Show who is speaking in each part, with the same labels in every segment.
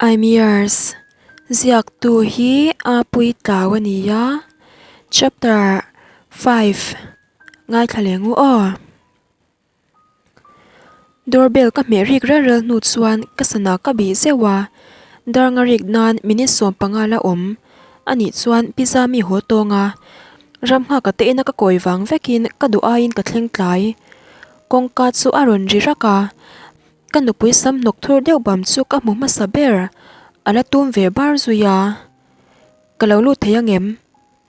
Speaker 1: I'm yours ziaktu hi a puitlau a ni a chapter 5 ngaithla leh ngu aw. Doorbell ka hmeh rik rel rel hnu chuan ka sana ka bih zeuh a, dar nga rik nan minute 15 la awm a nih chuan pizza mi haw tawng a, ram nghak a te ina ka kawi vang vekin ka duh aiin ka thleng tlai. Kawngka chu a rawn ri rak a, ka nupui sam hnawk thur deuh bam chu ka hmu hmasa ber, a la tum ve bar zui a. Ka lo lut thei angem?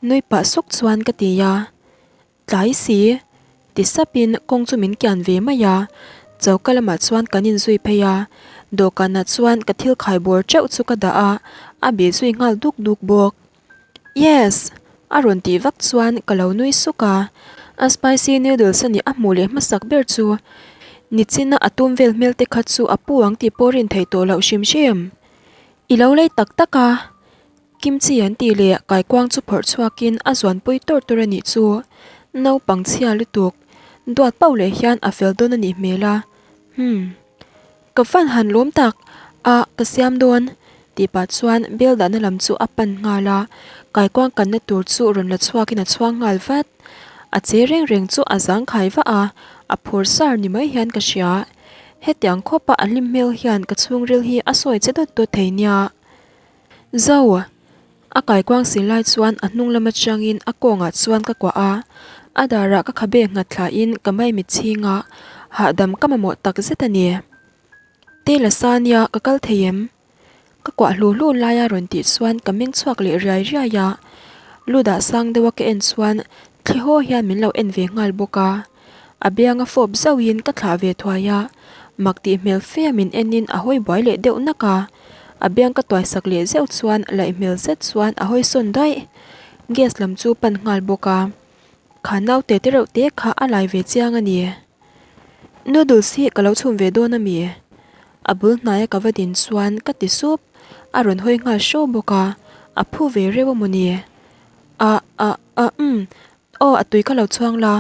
Speaker 1: Nui pah suk chuan ka ti a. Tlai si, ti sapin kawng chu min kian ve mai a, choka lamah chuan kan inzui phei a, dawhkanah chuan ka thil khai bawr teuh chu ka dah a, a bih zui nghal duk duk bawk. Yes! A rawn tih vak chuan ka lo nui suk a, a spicy noodles a nih a hmuh leh hmasak ber chu nichina a tum vel hmel te kha chu a pu ang tih pawh rin theih tawh loh hrim hrim. I lo lei tak tak a, Kimchi an tih leh kaikuang chu phawrh chhuakin a zuanpui tawr tawr a nih chu. Naupang chhia lutuk. Duat pauh leh hian a fel dawn a nih hmel a. Hmm. Ka fan han lawm tak a ka siam dawn tih pah chuan bel dahna lam chu a pan nghal a, kaikuang kanna tur chu rawn la chhuakin a chhuang nghal vat. A che reng reng chu a zangkhai vah a, a phur sar ni mai hian ka hria. Hetiang khawpa a hlim hmel hian ka chhungril hi a sawi che dawt dawt thei nia. Zo! A kaikuang si lai chuan a hnung lam atangin a kawngah chuan ka kuah a, a darah ka khabe nghat thlain ka maimit chhing a, hahdam ka mamawh tak zet a ni. Taylor sa nia ka kal thei em? Ka kuah hlu hlu laia rawn tih chuan ka meng chhuak leh riai riai a, lu dah sang deuha ka en chuan thli haw hian min lo en ve nghal bawk a. A bianga fawp zauhin ka thlah ve thuai a, mak tih hmel fe a min enin a hawi buai leh deuh nak a. A biang ka tuai sak leh zeuh chuan laih hmel zet chuan a hawi sawn daih. Gas lam chu pan nghal bawk a. Kha naute te reuh te kha a lai ve chiang a ni. Noodles hi ka lo chhum ve dawn a mi? A bul hnaia ka va din chuan ka ti sup. A rawn hawi nghal hraw bawk a, a phu ve reuh a maw ni? A a a umm Aw a tui ka lo chhuang la,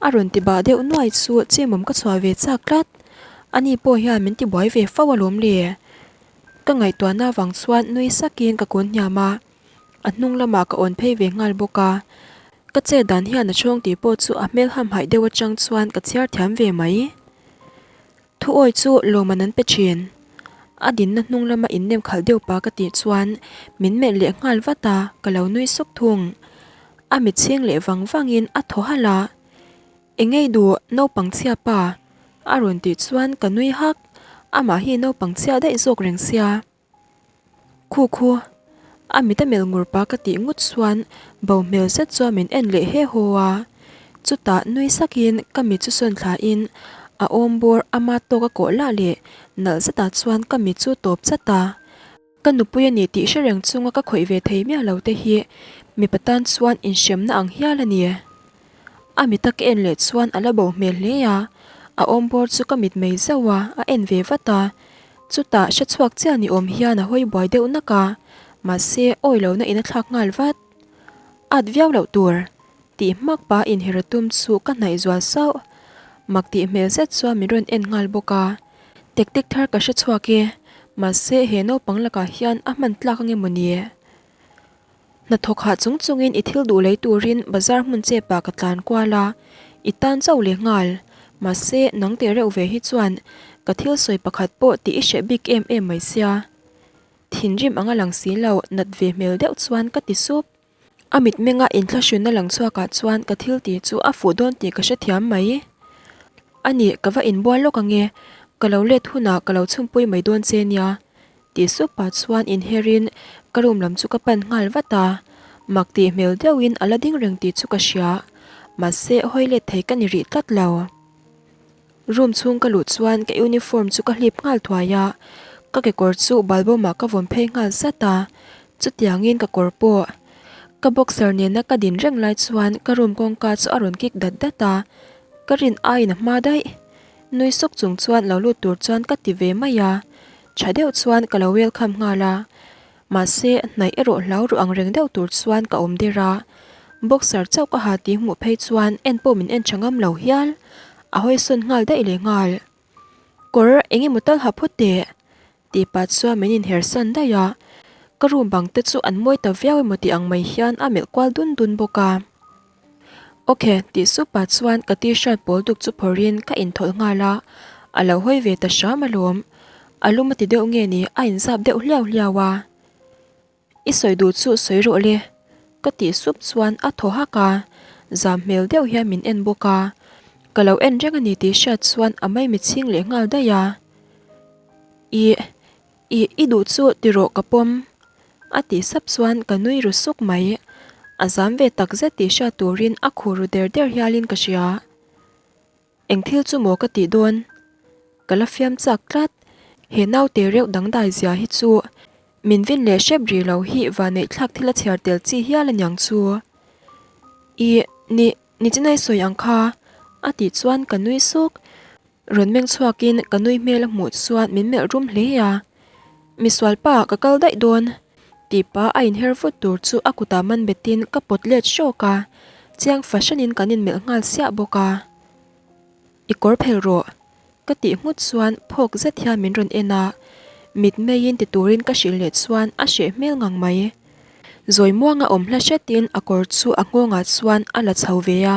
Speaker 1: a rawn ti bah deuh nuai chu chimawm ka chhuah ve chak tlat. Ani pawh hian min ti buai ve fo alawm le. Ka ngaihtuahna avang chuan nui sakin ka kun hniam a, a hnung lamah ka awn phei ve nghal bawk a. Ka chet dan hian a chhawng tih pawh chu a hmel hamhaih deuh atang chuan ka chhiar thiam ve mai. Thuawi chu lawmman an pe thin. A dinna hnung lama innem khalh deuh pa ka tih chuan min melh leh nghal vat a, ka lo nui suk thung. A mit chhing leh vang vangin a thaw halh a, Engei duh naupang chhia pa? a rawn tih chuan ka nui hak, amah hi naupang chhia daih zawk reng sia. Khu khu, a mit a melh ngur pa ka tih ngut chuan bo hmel zet chuan min en leh he haw a. Chutah nui sakin ka mit chu sawn thlain a awm bawr ama tawk a kawh lah leh nalh zetah chuan ka mit chu tawp chat a. Ka nupui a ni tih hre reng chunga ka khawih ve thei miah lo te hi mipa tan chuan inhremna ang hial a ni. A mita ka en leh chuan a la bo hmel hle a, a awm bawr chu ka mit mei zauh a, a en ve vat a. Chutah hre chhuak chiah ni awm hian a hawi buai deuh nak a, mahse awi lohna in a thlak nghal vat. At viau loh tur, tih hmak pa inher a tum chu ka hnaih zual sauh. Mak tih hmel zet chuan min rawn en nghal bawk a, Tactic thar ka hre chhuak e, mahse he naupang lakah hian a hman tlak ange maw ni? Hnathawk hah chung chungin i thil duh lei turin bazar hmun chepah ka tlan kual a, i tan chauh leh nghal. Mahse, nang teh reuh ve hi chuan ka thil sawi pakhat pawh tih i hreh bik em em mai sia. Thinrim anga lang si lo, nat ve hmel deuh chuan ka ti sup. A mitmenga inthlahrunna lang chhuakah chuan ka thil tih chu a fuh dawn tih ka hrethiam mai. A nih, ka va inbual lawk ange, ka lo let hunah ka lo chhumpui mai dawn che nia. Tih sup pah chuan inherin ka room lam chu ka pan nghal vat a, mak tih hmel deuhin a la ding reng tih chu ka hria, mahse hawi let thei ka ni rih tlat lo. Room chhung ka luh chuan ka uniform chu ka hlip nghal thuai a, ka kekawr chu balbawmah ka vawn phei nghal zat a, chutiangin ka kawr pawh ka boxer nena ka din reng lai chuan ka room kawngka chu a rawn kik dat dat a, ka rin aiin a hma daih. Nui suk chung chuan lo lut tur chuan ka ti ve mai a, tha deuh chuan ka lo welcome nghal a. Mahse, hnaih erawh hlau ruh ang reng deuh tur chuan ka awm der a. Boxer chauh ka ha tih hmuh phei chuan en pawh min en tha ngam lo hial. A hawi sawn nghal daih leh nghal. Kawr eng emaw tal ha phawt teh. Tih pah chuan min inher san daih a, ka room bang te chu an mawi ta viau emaw tih ang mai hian a melh kual dun dun bawk a. Ok, tih sup pah chuan ka t-shirt pawl duk chu phawrhin ka inthawlh nghal a, a lo hawi ve ta hram alawm. A lum a ti deuh nge ni a inzap deuh hliau hliau a. I sawi duh chu sawi rawh le, ka tih sup chuan a thaw hak a, zam hmel deuh hian min en bawk a. Ka lo en reng a ni tih hriat chuan a maimi chhing leh nghal daih a. Ih, ih, i duh chu ti rawh ka pawm, a tih sap chuan ka nui ru suk mai. A zam ve tak zet tih hriat turin a khuh ru der der hialin ka hria. Eng thil chu maw ka tih dawn? Ka la fiam chak tlat. He naute reuh dangdai zia hi chu min vin leh hrep rih lo hi vaneih thlak thil a chhiar tel chi hial aniang chu. Ih, ni, nichinai sawi ang kha, a tih chuan ka nui suk. Rawn meng chhuakin ka nui hmel a hmuh chuan min melh rum hle a. Misualpa ka kal daih dawn tih pah a inher vut tur chu a kutah man betin ka pawt let hrawk a, chiang fahranin kan inmelh nghal siah bawk a. I kawr phel rawh ka tih nghut chuan phawk zet hian min rawn en a, mitmeiin ti turin ka hrilh leh chuan a hreh hmel ngang mai. Zawi muanga awm hla hretin a kawr chu a nghawngah chuan a la chho ve a,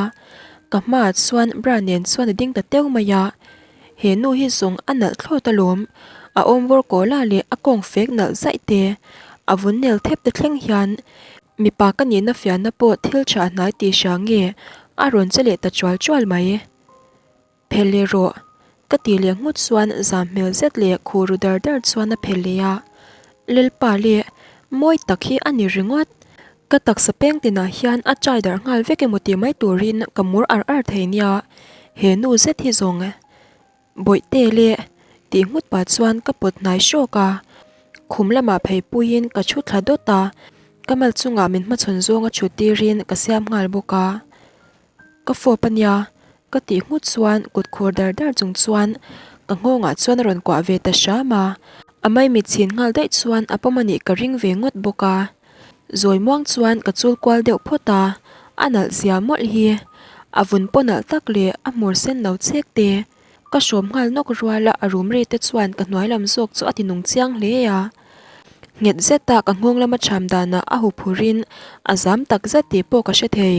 Speaker 1: ka hmaah chuan bra nen chuan a ding ta teu mai a. He nu hi zawng a nalh thlawt alawm, a awm vawr kawla leh a kawng fek nalh zaih te, a vun nel thep te thleng hian mipa ka nihna fiahna pawh thil tha hnai tih hria nge a rawn che leh ta chual chual mai. Phel leh rawh, ka tih leh nghut chuan zam hmel zet leh khuh ru dar dar chuan a phel leh a. Lalpa leh mawi tak hi a ni ringawt. Ka taksa peng tinah hian a chai darh nghal vek emaw tih mai turin ka mur ar ar thei nia, he nu zet hi zawng Bawihte leh tih nghut pah chuan ka pawt hnai hrawk a. Khum lamah phei puiin ka thu thla dawt a, ka mal chungah min hmachhawn zawnga thut tirin ka siam nghal bawk a. Ka fawp a nia, ka tih nghut chuan kut khur dar dar chung chuan ka nghawngah chuan a rawn kuah ve ta hram a, a maimit chhin nghal daih chuan a pawm a nih ka ring ve ngawt bawk a. Zawi muang chuan ka chul kual deuh phawt a, a nalh zia mawlh hi. A vun pawh nalh tak leh a hmur sen lo chek te. Ka hrawm nghal nawk rual a, a rum ri te chuan ka hnuai lam zawk chu a ti nung chiang hle a. Nghet zet a ka nghawng lama cham danah a huphurhin a zam tak zet tih pawh ka hre thei.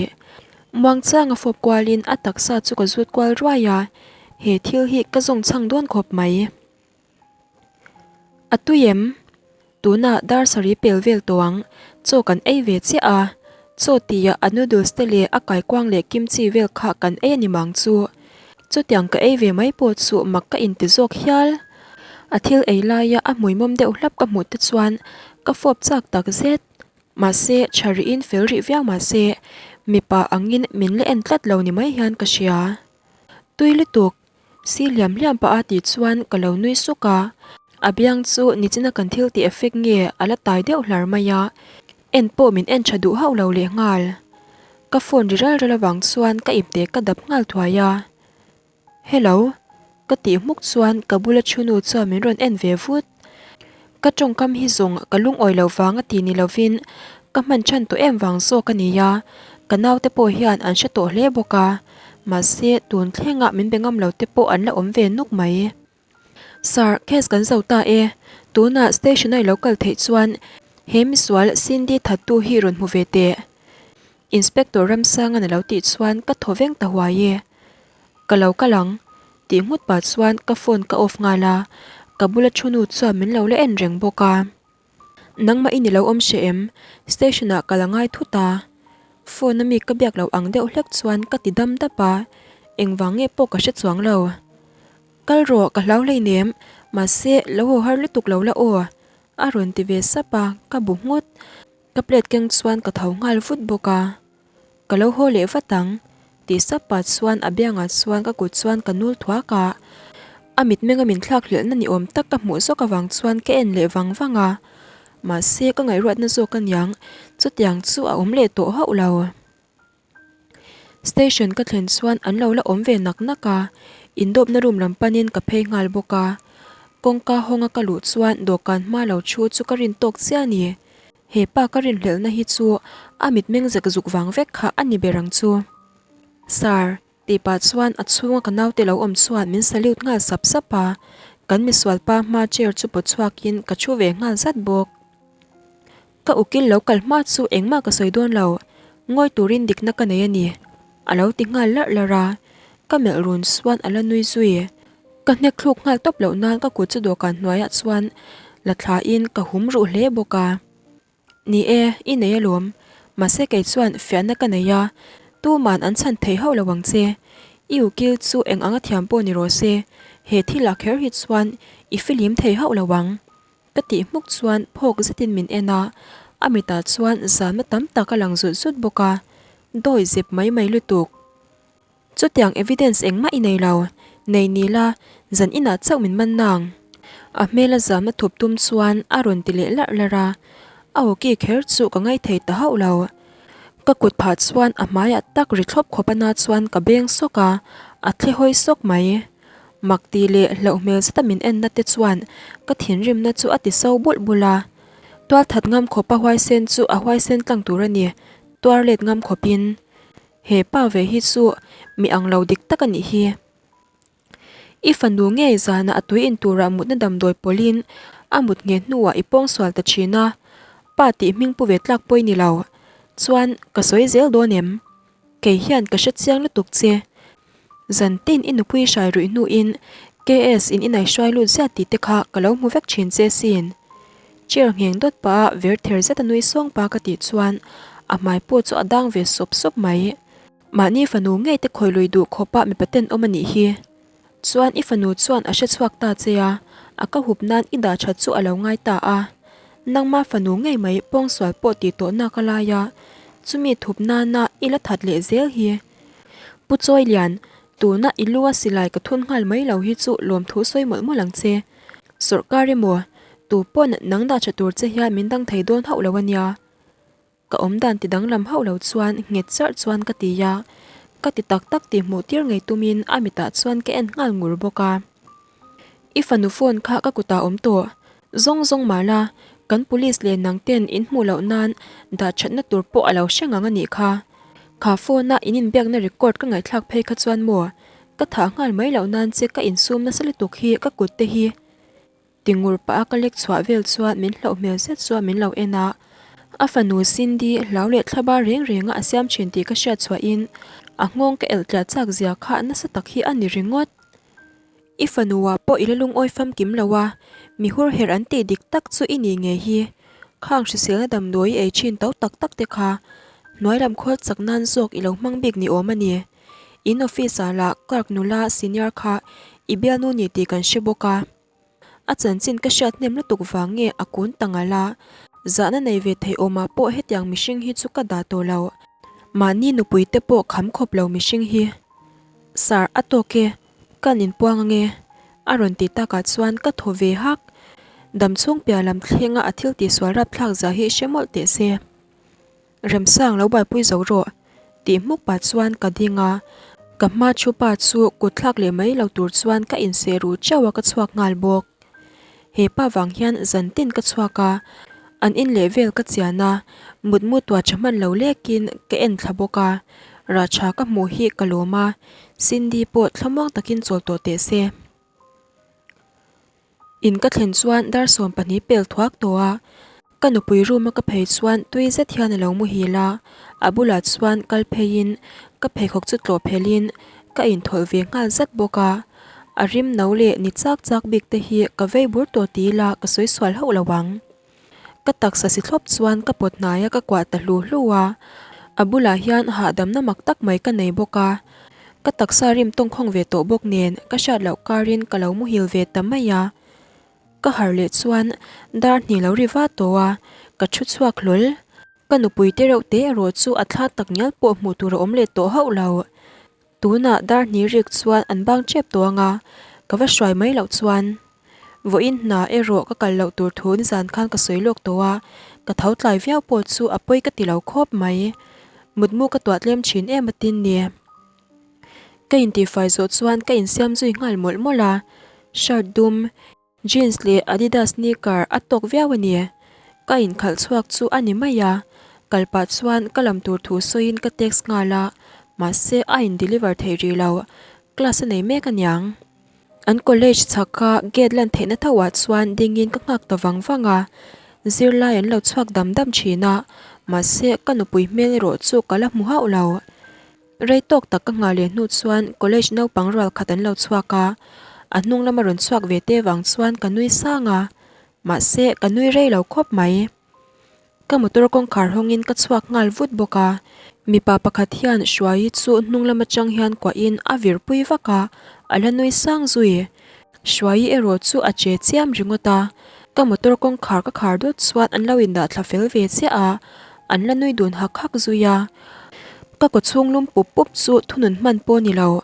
Speaker 1: Muangchanga fawp kualin a taksa chu ka zut kual ruai a, he thil hi ka zawng chhang dawn khawp mai. A tui em? Tunah dar sarih pel vel tawh ang, chaw kan ei ve chiah a, chaw tihah a noodles te leh a kaikuang leh kimchi vel kha kan ei a ni mang chu. Chutiang ka ei ve mai pawh chu mak ka inti zawk hial. A thil ei laia a hmuimawm deuh hlap ka hmuh te chuan ka fawp chak tak zet. Mahse, tha rihin fel rih viau mahse, mipa angin min la en tlat lo ni mai hian ka hria. Tui lutuk, si hliam hliam pah a tih chuan ka lo nui suk a. A biang chu nichina kan thil tih effect nge a la tai deuh hlar mai a, en pawh min en tha duh hauh lo lehnghal. Ka phone ri ral ral avang chuan ka ipte ka dap nghal thuai a. Hello! Ka tih hmuk chuan ka bula thu nu chuan min rawn en ve vut. Ka tawngkam hi zawng ka lungawi lo vang a ti ni lovin ka hman chhan tawh em vang zawk a ni a, ka naute pawh hian an hre tawh hle bawk a, mahse tun thlengah min be ngam lo te pawh an la awm ve nuk mai. Sir, case kan zo ta e, tunah station a i lo kal theih chuan he misual Cindy thattu hi rawn hmu ve teh. Inspector Ramsangan a lo tih chuan ka thaw veng ta huai e. Ka lo kal ang, tih nghut pah chuan ka phone ka off nghal a, ka bula thu nu chuan min lo la en reng bawk a. Nangmah i ni lo awm hreh em? Station ah ka la ngai thut a. Phone a mi ka biak loh ang deuh hlek chuan ka ti dam dap a, engvang nge pawh ka hre chuang lo. Kal rawh, ka hlau hleinem, mahse lo haw har lutuk lo la aw, a rawn ti ve sap a, ka bu nghut. Ka plate keng chuan ka tho nghal vut bawk a, Ka lo haw leh vat ang, tih sap pah chuan a biangah chuan ka kut chuan ka nul thuak a. A mitmenga min thlak hlelhna ni awm tak ka hmuh zawk avang chuan ka en leh vang vang a, mahse ka ngaihruatna zawk aniang chutiang chu a awm leh tawh hauh lo. Station ka thlen chuan an lo la awm ve nak nak a, indawpna room lam panin ka phei nghal bawk a. Kawngka hawnga ka luh chuan dawhkan hma lo thu chu ka rin tawk chiah a ni. He pa ka rinhlelhna hi chu a mitmeng zek zuk vang vek kha a ni ber ang chu. Sir, tih pah chuan a chhunga ka naute lo awm chuan min salute nghal sap sap a. Kan misualpa hma chair chu pawt chhuakin ka thu ve nghal zat bawk. Ka ukil lo kal hma chu engmah ka sawi dawn lo, ngawi turin dikna ka nei a ni, a lo ti nghal larh larh a, ka melh run chuan a la nui zui. Ka hnek thluk nghal tawp loh nan ka kut chu dawhkan hnuaiah chuan la thlain ka hum ruh hle bawk a. Ni e, i nei alawm, mahse kei chuan fiahna ka nei a, tuman an chhan thei hauh lo ang che. I ukil chu eng anga thiam pawh ni rawh se, he thil ah kher hi chuan i filim thei hauh lo ang. Ka tih hmuk chuan phawk zetin min en a, a mitah chuan zalna tam tak a lang zut zut bawk a, dawi zep mai mai lutuk. Chutiang evidence engmah i nei lo, nei ni la, zan inah chauh min man nang. A hmela zalna thup tum chuan a rawn ti leh larh larh a, a awki kher chu ka ngaithei ta hauh lo. Ka kut phah chuan a hmaiah tak ri thlawp khawp a na chuan ka beng sawk a, a thle hawi sawk mai. Mak tih leh hlauh hmel zeta min enna te chuan ka thinrimna chu a ti so bulh bulh a. Tual that ngam khawpa huaisen chu a huaisen tlang tur a ni, tuar let ngam khawpin. He pa ve hi chu mi ang lo dik tak a nih hi. I fanu ngei zana a tui in turah mutna damdawi pawlhin a mut ngheh hnuah i pawng sual ta thin a, pa tih hming pu ve tlak pawh i ni lo. Chuan ka sawi zel dawn em? Kei hian ka hre chiang lutuk che. Zan tin i nupui hrai ruih hnuin KS in inai hruai lut ziat tih te kha ka lo hmu vek thin che sin. Chair ngheng dawt pah a ver ther zet a nui sawng pa ka tih chuan a hmai pawh chu a dang ve sawp sawp mai. Mahni fanu ngei te khawi lui duh khawp ah mipa ten awm a nih hi. Chuan i fanu chuan a hre chhuak ta che a, a ka hup nan i dah that chu a lo ngai ta a. Nangma fanu ngei mai pawngsual pawh tih tawh nak a lai a, chumi thup nana i la that leh zel hi. Pu Chawilian, tuna i lu a silai ka thun nghal mai lo hi chu lawmthu sawi mawlh mawlh ang che. Sawrhkar emaw, tu pawn nang dah tha tur che hian min dang thei dawn hauh lo a nia. Ka awm dan ti danglam hauh lo chuan nghet charh chuan ka ti a, ka ti tak tak tih hmuh tir ngei tumin a mitah chuan ka en nghal ngur bawk a. I fanu phone kha ka kutah awm tawh. Zawng zawng mah la, kan police leh nang ten in hmuh loh nan dah thatna tur pawh a lo hre ngang a nih kha. Kha phone a in inbiakna record ka ngaihthlak phei kha chuan maw, ka thah nghal mai loh nan che ka insum nasa lutuk hi ka kut te hi ti ngur pah a ka lek chhuah vel chuan min hlauh hmel zet chuan min lo en a. A fanu Cindy hlau leh thlaba reng reng a a siam thin tih ka hriat chhuahin a nghawng ka elh tliah chak zia kha nasa tak hi a ni ringawt. I fanua pawh i la lungawi famkim lo a, mi hur herh an tih dik tak chu i ni ngei hi. Khang hriselna damdawi i ei thin to tak tak te kha hnuai lam khawl chak nan zawk i lo hmang bik ni awm a ni. In office ah lah clerk nula senior kha i bialnu ni tih kan hre bawk a. A chanchin ka hriat hnem lutuk vang nge a kun ta ngal a, zahna nei ve thei awmah pawh hetiang mihring hi chu ka dah tawh lo. Mahni nupui te pawh kham khawp lo mihring hi. Sir, a tawk e, kan inpuang ange, a rawn ti takah chuan ka thaw ve hak. Damchhung piah lam thlenga a thil tihsual rapthlak zah hi hre mawlh teh se. Remsang lo buaipui zo rawh, tih hmuk pah chuan ka ding a, ka hma thu pa chu kut thlak leh mai lo tur chuan ka inseh ruh teuh a ka chhuak nghal bawk. He pa vang hian zan tin ka chhuak a, an in leh vel ka chian a, mutmu tua tha hman lo lekin ka en thla bawk a, rah tha ka hmuh hi ka lawm a, Cindy pawh thlamuang takin chawl tawh teh se. In ka thlen chuan dar 12 pel thuak tawh a, ka nupui room a ka phei chuan tui zet hian a lo muhil a, a bulah chuan kal pheiin ka pheikhawk chu tlawh phelhin ka inthawlh ve nghal zat bawk a, a rim no leh ni chak chak bik te hi ka vei bur tawh ti ila ka sawi sual hauh lo ang. Ka taksa si thlawp chuan ka pawt hnai a ka kuah ta hlu hlu a, a bulah hian hahdamna mak tak mai ka nei bawk a, ka taksa rim tawngkhawng ve tawh bawk nen ka hriat loh karin ka lo muhil ve ta mai a, ka harh leh chuan dar hnih lo ri va tawh a, ka thu chhuak hlawl. Ka nupui te reuh te erawh chu a thla tak ngial pawh hmuh tur a awm leh tawh hauh lo. Tunah dar hnih rik chuan an bang tep tawh ang a, ka va hruai mai loh chuan. Vawiin hna erawh ka kal loh tur thu nizan khan ka sawi lawk tawh a, ka tho tlai viau pawh chu a pawi ka ti lo khawp mai. Mutmu ka tuah tlem thin em atin ni. Ka intihfai zawh chuan ka insiam zui nghal mawlh mawlh a, shirt dum, Jeans leh Adidas sneaker a tawk viau a ni. Ka inkhalh chhuak chu a ni mai a, kal pah chuan ka lam tur thu sawiin ka text nghal a, mahse a in deliver thei rih lo, class a nei mek aniang. An college chhaka gate lan theihna tho ah chuan dingin ka nghak ta vang vang a, zirlai an lo chhuak dam dam thin a, mahse ka nupui hmel erawh chu ka la hmu hauh lo. Rei tawk tak ka nghah leh hnu chuan college naupang rual khat an lo chhuak a, a hnung lama rawn chhuak ve te vang chuan ka nui sang a, mahse ka nui rei lo khawp mai. Ka motor kawngkhar hawngin ka chhuak nghal vut bawk a, mipa pakhat hian Hruaii chu hnung lam atang hian kuahin a vir pui vak a, a la nui sang zui. Hruaii erawh chu a che chiam ringawt a, ka motor kawngkhar ka khar dawt chuan an lo indah thla fel ve chiah a, an la nui dun hak hak zui a. Ka kawchhung lum pup pup chu thunun hman pawh ni lo,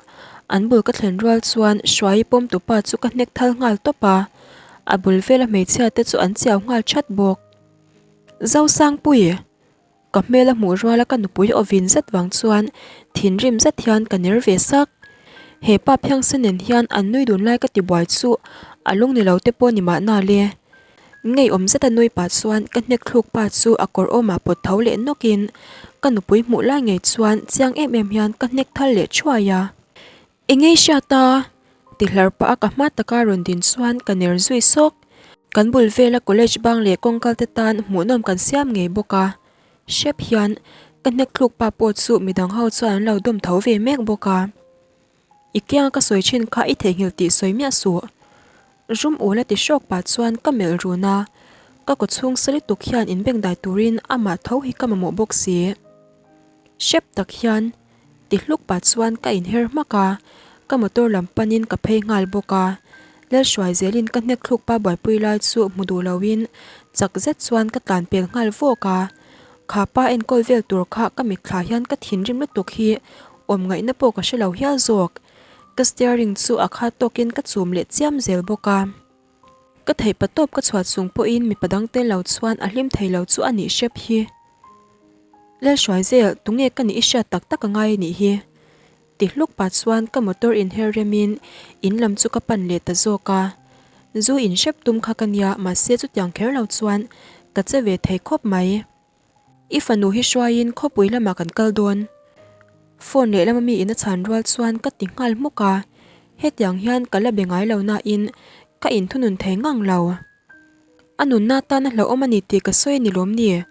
Speaker 1: an bul ka thlen rual chuan Hruaii pawmtupa chu ka hnek thal nghal tawp a, a bul vela hmeichhia te chu an chiau nghal that bawk. Zosangpui! Ka hmel a hmuh ruala ka nupui aw vin zet vang chuan thinrim zet hian ka ner ve sak. He pa phiangsen nen hian an nui dun lai ka ti buai chu a lung ni lo te pawh ni mahna le. Ngeiawm zeta nui pah chuan ka hnek thluk pa chu a kawr awmah pawt tho leh nawkin ka nupui hmuh lai ngei chuan chiang em em hian ka hnek thal leh thuai a. Engei hriat a? Ti hlar pah a ka hma taka rawn din chuan ka ner zui sawk. Kan bul vela college bang leh kawngkal te tan hmuhnawm kan siam ngei bawk a. Hrep hian ka hnek thluk pa pawh chu midang ho chuan an lo dawm tho ve mek bawk a. I kianga ka sawi thin kha i theihnghilh tih sawi miah suh. Rum ul a ti hrawk pah chuan ka melh run a, ka kawchhung sa lutuk hian inbengdai turin amah tho hi ka mamawh bawk si. Hrep tak hian ti hluk pah chuan ka inher hmak a, ka motor lam panin ka phei nghal bawk a. Lalhruai zelin ka hnek thluk pa buaipui lai chu hmu duh loin chak zet chuan ka tlan pel nghal vawk a. Kha pa enkawl vel tur kha ka mitthla hian ka thinrim lutuk hi awm ngaihna pawh ka hre lo hial zawk. Ka steering chu a khat tawkin ka chum leh chiam zel bawk a. Ka theih pa tawp ka chhuah chung pawhin mipa dang tel lo chuan a hlim thei lo chu a nih hrep hi. Lalhruaizel, tunge ka nih i hriat tak tak a ngai a nih hi. Ti hluk pah chuan ka motor inher remin in lam chu ka pan leh ta zawk a. Zu in hrep tum kha ka nia mahse chutiang kher lo chuan ka che ve thei khawp mai. I fanu hi hruaiin khawpui lamah kan kal dawn. Phone lehlam ami in a chhan rual chuan ka ti nghal hmuk a, hetiang hian ka la be ngai lo nain ka inthunun thei ngang lo. A nunna atan a hlauhawm a ni tih ka sawi a ni lawm ni?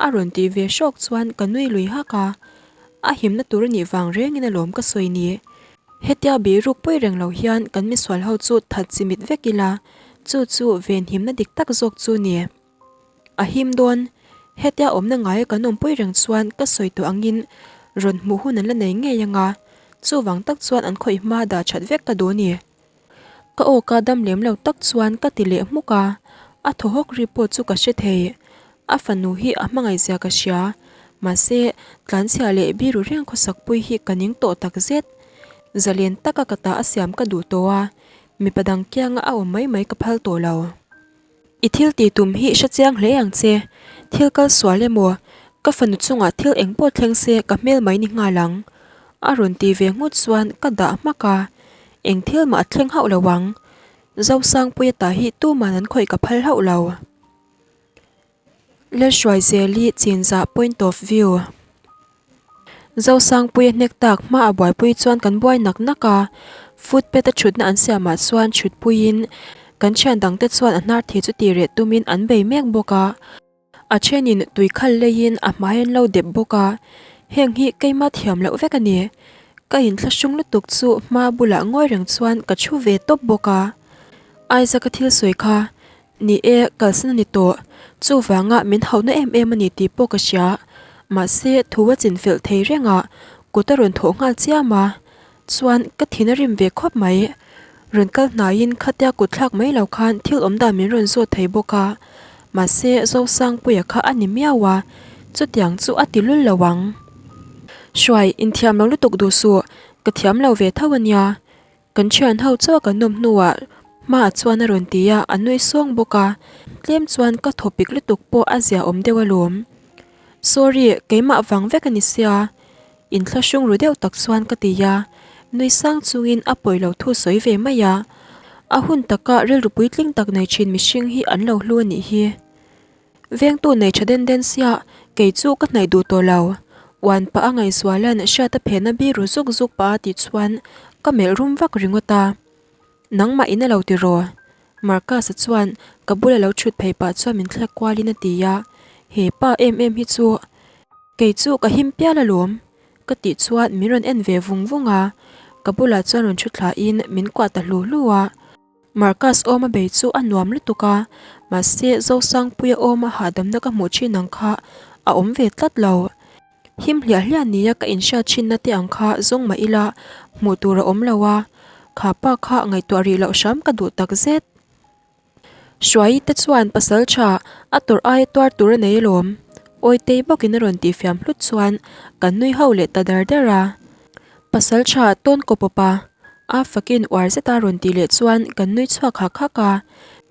Speaker 1: A rawn tih ve hrawk chuan ka nui lui hak a, a himna tur a nih vang rengin alawm ka sawi ni. Hetia bihruk pui reng lo hian kan misual ho chu that chimit vek ila, chu chu venhimna dik tak zawk chu ni. A him dawn. Hetia awmna ngaia kan awmpui reng chuan ka sawi tawh angin rawn hmuh hun an la nei ngei anga, chuvang tak chuan an khawih hma dah that vek ka duh a ni. Ka awka dam lem lo tak chuan ka ti leh hmuk a, a thaw hawk ri pawh chu ka hre thei. A fanu hi a hmangaihzia ka hria, mahse tlanchhia leh biru reng khawsakpui hi ka ning tawh tak zet. Zalen taka ka ta a siam ka duh tawh a, mipa dang kianga a awm mai mai ka phal tawh lo. I thil tih tum hi hre chiang hle ang che. Thil kal sual emaw, ka fanu chungah thil eng pawh thleng se ka hmel mai ni nghal ang. A rawn ti ve nghut chuan ka dah hmak a, eng thil mah a thleng hauh lo ang. Zosangpuia ta hi tuman an khawih ka phal hauh lo. Lalhruaizeli chinzah point of view. Zosangpuia hnek tak hma a buaipui chuan kan buai nak nak a, footpath a thutna an siamah chuan thutpuiin kan thian dangte chuan a hnar thei chu ti reh tumin an bei mek bawk a. A thenin tui khal leiin a hmai an lo dep bawk a, heng hi keima thiam loh vek a ni. Ka inthlahrung lutuk chu hma bulah ngawi reng chuan ka thu ve tawp bawk a. Isaac-a thil sawi kha Ni e, kalsan a ni tawh. Chuvanga min hauhna em em a ni tih pawh ka hria. Mahse, thu a chinfelh thei reng a, kut a rawn thawh nghal chiam a. Chuan, ka thin a rim ve khawp mai. Rawn kal hnaiin khatia kut thlak mai lo khan thil awm dan min rawn zawt thei bawk a. Mahse, Zosangpuia kha a ni miau a, chutiang chu a ti lul lo ang. Hruai, inthiam lo lutuk duh suh, ka thiam lo ve tho a nia. Kan thian ho chu a kan awm hnuah hmaah chuan a rawn ti a, a nui sawng bawk a, tlem chuan ka thaw pik lutuk pawh a zia awm deuh alawm. Sorry, keimah vang vek a ni sia, inthlahrung ru deuh tak chuan ka ti a, nui sang chungin a pawi lo thu sawi ve mai a, a hun taka rilru puitling tak nei thin mihring hi an lo hlu a nih hi. Vengtu nei tha den den sia, kei chu ka hnaih duh tawh lo. Uan pah a ngaihzuala'n hriat a phehna biru zuk zuk pah a tih chuan ka melh rum vak ringawt a. Nangmah in a lo ti raw? Marcus-a chuan ka bula lo thut phei pah chuan min thlek kualin a ti a, He pa em em hi chu kei chu ka him pial alawm ka tih chuan min rawn en ve vung vung a, ka bulah chuan rawn thu thlain min kuah ta hlu hlu a. Marcus awma bei chu a nuam lutuk a, mahse Zosangpuia awma hahdamna ka hmuh thin ang kha a awm ve tlat lo. Him hliah hliah nia ka inhriat thinna te ang kha zawng mah ila hmuh tur a awm lo a, kha pa kha ngaihtuah rih loh hram ka duh tak zet. Hruaii te chuan pasal tha a tawrh aia tuar tur a nei alawm, Awitei bawkin a rawn tihfiam hlut chuan kan nui ho leh ta dar dar a. Pasal tha tawn kaw pawp a, a fakin uar zeta rawn tih leh chuan kan nui chhuak hak hak a,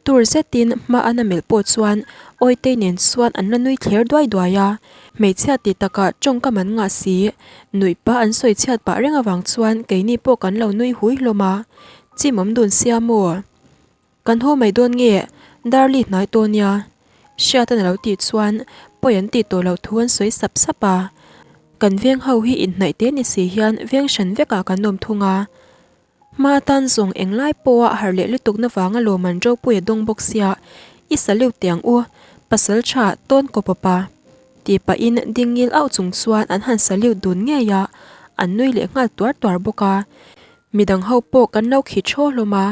Speaker 1: tur zetin hma a na melh pawh chuan Awitei nen chuan an la nui thler duai duai a, hmeichhia ti takah tawngkam an ngah si, nuih pah an sawi chhiat pah reng avang chuan keini pawh kan lo nui hui hlawm a, chimawm dun sia maw? Kan haw mai dawn nge? Darli hnai tawh nia. Hriatan a lo tih chuan pawi an tih tawh loh thu an sawi sap sap a. Kan veng ho hi inhnaih te ni si hian veng hran vekah kan awm thung a. Hma atan zawng englai pawha harh leh lutukna vanga lawmman ropui a dawng bawk sia, i salute teh ang u, pasal tha tawn kaw pawpa. Tih pahin ding ngil auh chung chuan an han salute dun ngei a, an nui leh nghal tuar tuar bawk a. Midang ho pawh kan lo khi thaw hlawm a,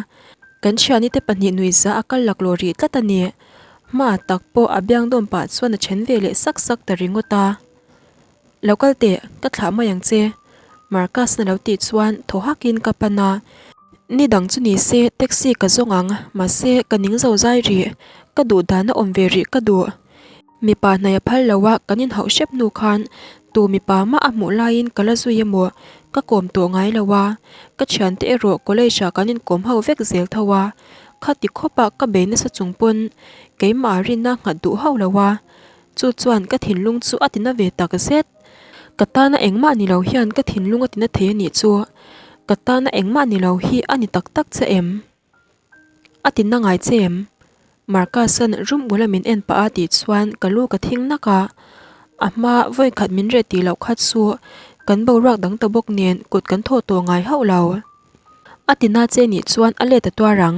Speaker 1: kan thiani te pahnih nuihza a kal laklawh rih tlat a ni. Hma tak pawh a biang dawm pah chuan a then ve leh sak sak ta ringawt a. Lo kal teh, ka thlah mai ang che, Marcus-na lo tih chuan thaw hakin ka pan a. Ni dang chu ni se taxi ka zawng ang, mahse ka ning zo zai rih, ka duh dan a awm ve rih ka duh. Mipa hnaih a phal lo a, kan inhauh hrep hnu khan tu mipa mah a hmuh laiin ka la zui emaw ka kawm tawh ngai lo a, ka thiante erawh college ah kan inkawm ho vek zel tho a, khati khawp ah ka bei nasa chung pawn keimah rinna nghat duh hauh lo a, chu chuan ka thinlung chu a tina ve tak zet. Ka tana engmah ni lo hian ka thinlung a tina thei a nih chu, ka tana engmah ni lo hi a ni tak tak che em? A tinna ngai che em? Marcus-a'n rum ula min en pah a tih chuan ka lu ka thing nak a, a hma vawikhat min reh tih loh kha chu kan boruak dang ta bawk nen kut kan thawh tawh ngai hauh lo. A tina che nih chuan a let a tuar ang.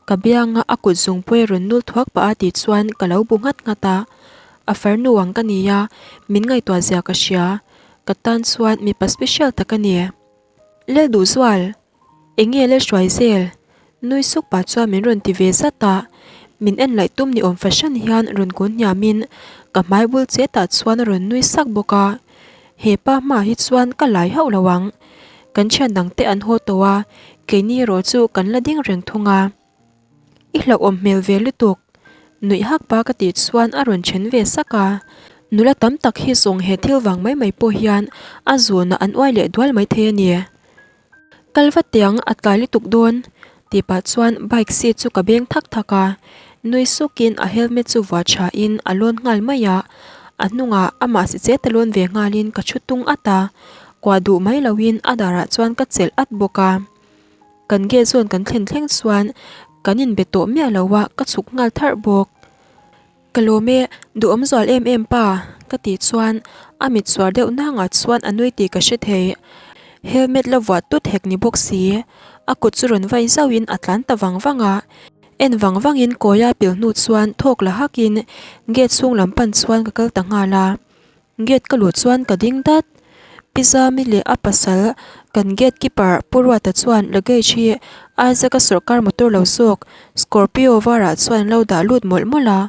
Speaker 1: Ka bianga a kut zungpui a rawn nul thuak pah a tih chuan ka lo bu nghat nghat a, a farnu ang ka ni a, min ngaihtuah zia ka hria, ka tan chuan mipa special tak a ni. Lelduhzual! Enge le hruai zel? Nui suk pah chuan min rawn ti ve zat a, min en laih tum ni awm fahran hian rawn kun hniamin ka hmai bul chetah chuan a rawn nui sak bawk a. He pa hmaah hi chuan ka lai hauh lo ang. Kan thian dangte an haw tawh a, keini erawh chu kan la ding reng thung a. I hlauhawm hmel ve lutuk. Nuih hak pa ka tih chuan a rawn then ve sak a. Nula tam tak hi zawng he thil vang mai mai pawh hian a zunah an uai leh dual maithei a ni. Kal vat teh ang, a tlai lutuk dawn tih pah chuan bike seat chu ka beng thak thak a, nui sukin a helmet chu vuah thain a lawn nghal mai a, a hnungah amah si chet a lawn ve nghalin ka thu tung at a, kuah duh mai loin a darah chuan ka chelh at bawk a. Kan gate zawn kan thlen thleng chuan kan inbe tawh miah lo a, ka chhuk nghal tharh bawk. Ka lawm e, duhawm zual em em pa, ka tih chuan a mit suar deuh nangah chuan a nui tih ka hre thei. Helmet la vuah tut hek ni bawk si, a kut chu rawn vai zauhin a tlan ta vang vang a. En vang vangin kawia pil hnu chuan thawk la hakin gate chhung lam pan chuan ka kal ta nghal a. Gate ka luh chuan ka ding dat. Pi Zami leh a pasal kan gate keeper Pu Ruata chuan luggage hi Isaac-a sawrkar motor lo zawk Scorpio varah chuan an lo dah lut mawlh mawlh a.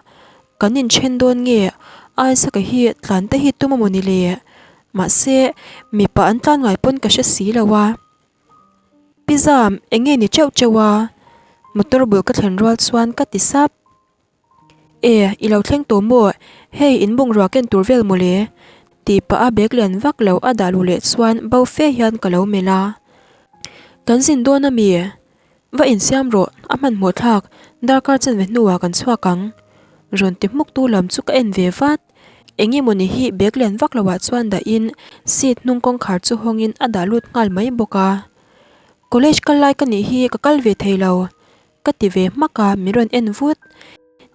Speaker 1: Kan inthen dawn nge Isaac-a hi tlan te hi tum a maw ni le? Mahse, mipa an tlan ngai pawn ka hre si lo a. Pi Zam, eng nge ni teuh teuh a? Motor bul ka thlen rual chuan ka ti sap. E, i lo thleng tawh maw? Hei, in bungrua ken tur vel mawle? Tih pah a bag lian vak lo a dah luh leh chuan bo fe hian ka lo melh a. Kan zin dawn a mi? Va insiam rawh, a hmanhmawh thlak, darkar chanve hnuah kan chhuak ang. Rawn ti hmuk tu lam chu ka en ve vat. Eng emaw ni hi bag lian vak loah chuan dahin seat hnung kawngkhar chu hawngin a dah lut nghal mai bawk a. College kal lai ka nih hi ka kal ve thei lo. Ka ti ve hmak a, min rawn en vut.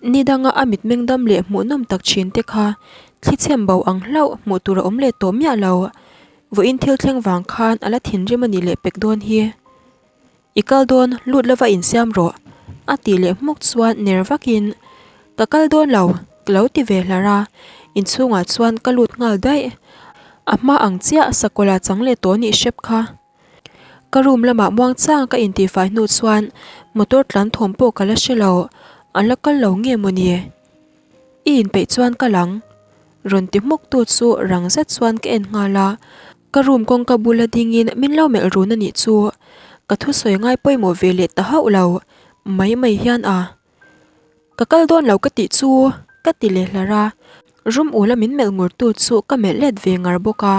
Speaker 1: Ni danga a mitmeng dam leh hmuhnawm tak thin te kha thli chhem bo ang hlauh hmuh tur a awm leh tawh miah lo. Vawiin thil thleng vang khan a la thinrim a nih leh pek dawn hi. I kal dawn, lut lova insiam rawh, a tih leh hmuk chuan ner vakin, Ka kal dawn lo, ka lo ti ve hlar a, inchhungah chuan ka lut nghal daih. A hma ang chiah sakawlh a chang leh tawh nih hrep kha. Ka room lamah muangchang ka intihfai hnu chuan motor tlan thawm pawh ka la hre lo, a la kal lo nge mawni? I inpeih chuan ka lang. Rawn ti hmuk tu chu rang zet chuan ka en nghal a, ka room kawngka bula dingin min lo melh run a nih chu. Ka thusawi ngai pawimawh ve leh ta hauh lo mai mai hian a. Ka kal dawn lo ka tih chu ka ti leh hlar a, rum ula min melh ngur tu chu ka melh let ve ngar bawk a,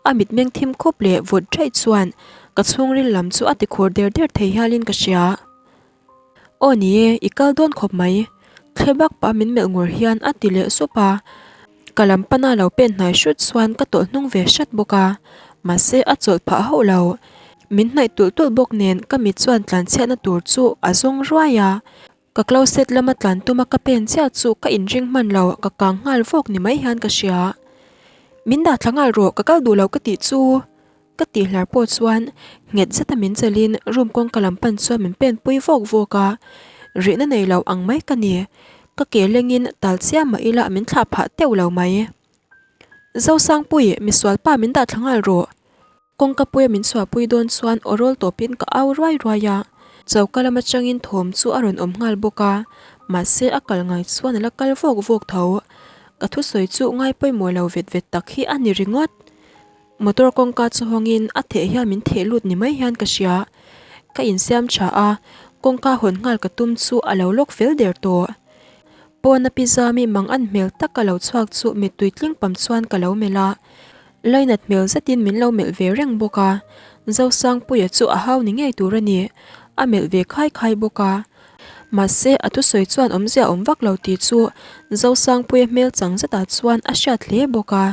Speaker 1: a mitmeng thim khup leh vawt ṭhaih chuan ka chhungril lam chu a ti khur der der thei hialin ka hria. Aw ni e, i kal dawn khawp mai, thle bak pah min melh ngur hian a ti leh sup a, ka lam pana lo pen hnai hrut chuan ka tawlh hnung ve hrat bawk a, mahse a chawlh phah hauh lo. Min hnaih tulh tulh bawk nen ka mit chuan tlanchhiatna tur chu a zawng ruai a, ka closet lama tlan tuma ka pen chiah chu ka inring hman lo, ka kang nghal vawk ni mai hian ka hria. Min dah thla nghal rawh, ka kal duh lo ka tih chu! Ka tih hlar pawh chuan nghet zeta min chelhin room kawngka lam pan chuan min pen pui vawk vawk a, rihna nei lo ang mai ka ni. Ka ke lengin tal chiam mah ila min thlah phah teuh lo mai. Zosangpui, misual pa min dah thla nghal rawh! Kawngka puia min chhuahpui dawn chuan aw rawl tawpin ka au ruai ruai a, choka lam atangin thawm chu a rawn awm nghal bawk a, mahse a kal ngai chuan a la kal vawk vawk tho. Ka thusawi chu ngai pawimawh lo vet vet tak hi a ni ringawt. Motor kawngka chu hawngin a theh hian min theh lut ni mai hian ka hria. Ka insiam tha a, kawngka hawn nghal ka tum chu a lo lawk fel der tawh. Pawna pi Zami mang an hmel taka lo chhuak chu mittui tling pam chuan ka lo melh a. Lainat hmel zetin min lo melh ve reng bawk a, Zosangpuia chu a hau ni ngei tur a ni, a melh ve khai khai bawk a. Mahse, a thusawi chuan awmzia awm vak lo tih chu Zosangpuia hmel chang zetah chuan a hriat hle bawk a.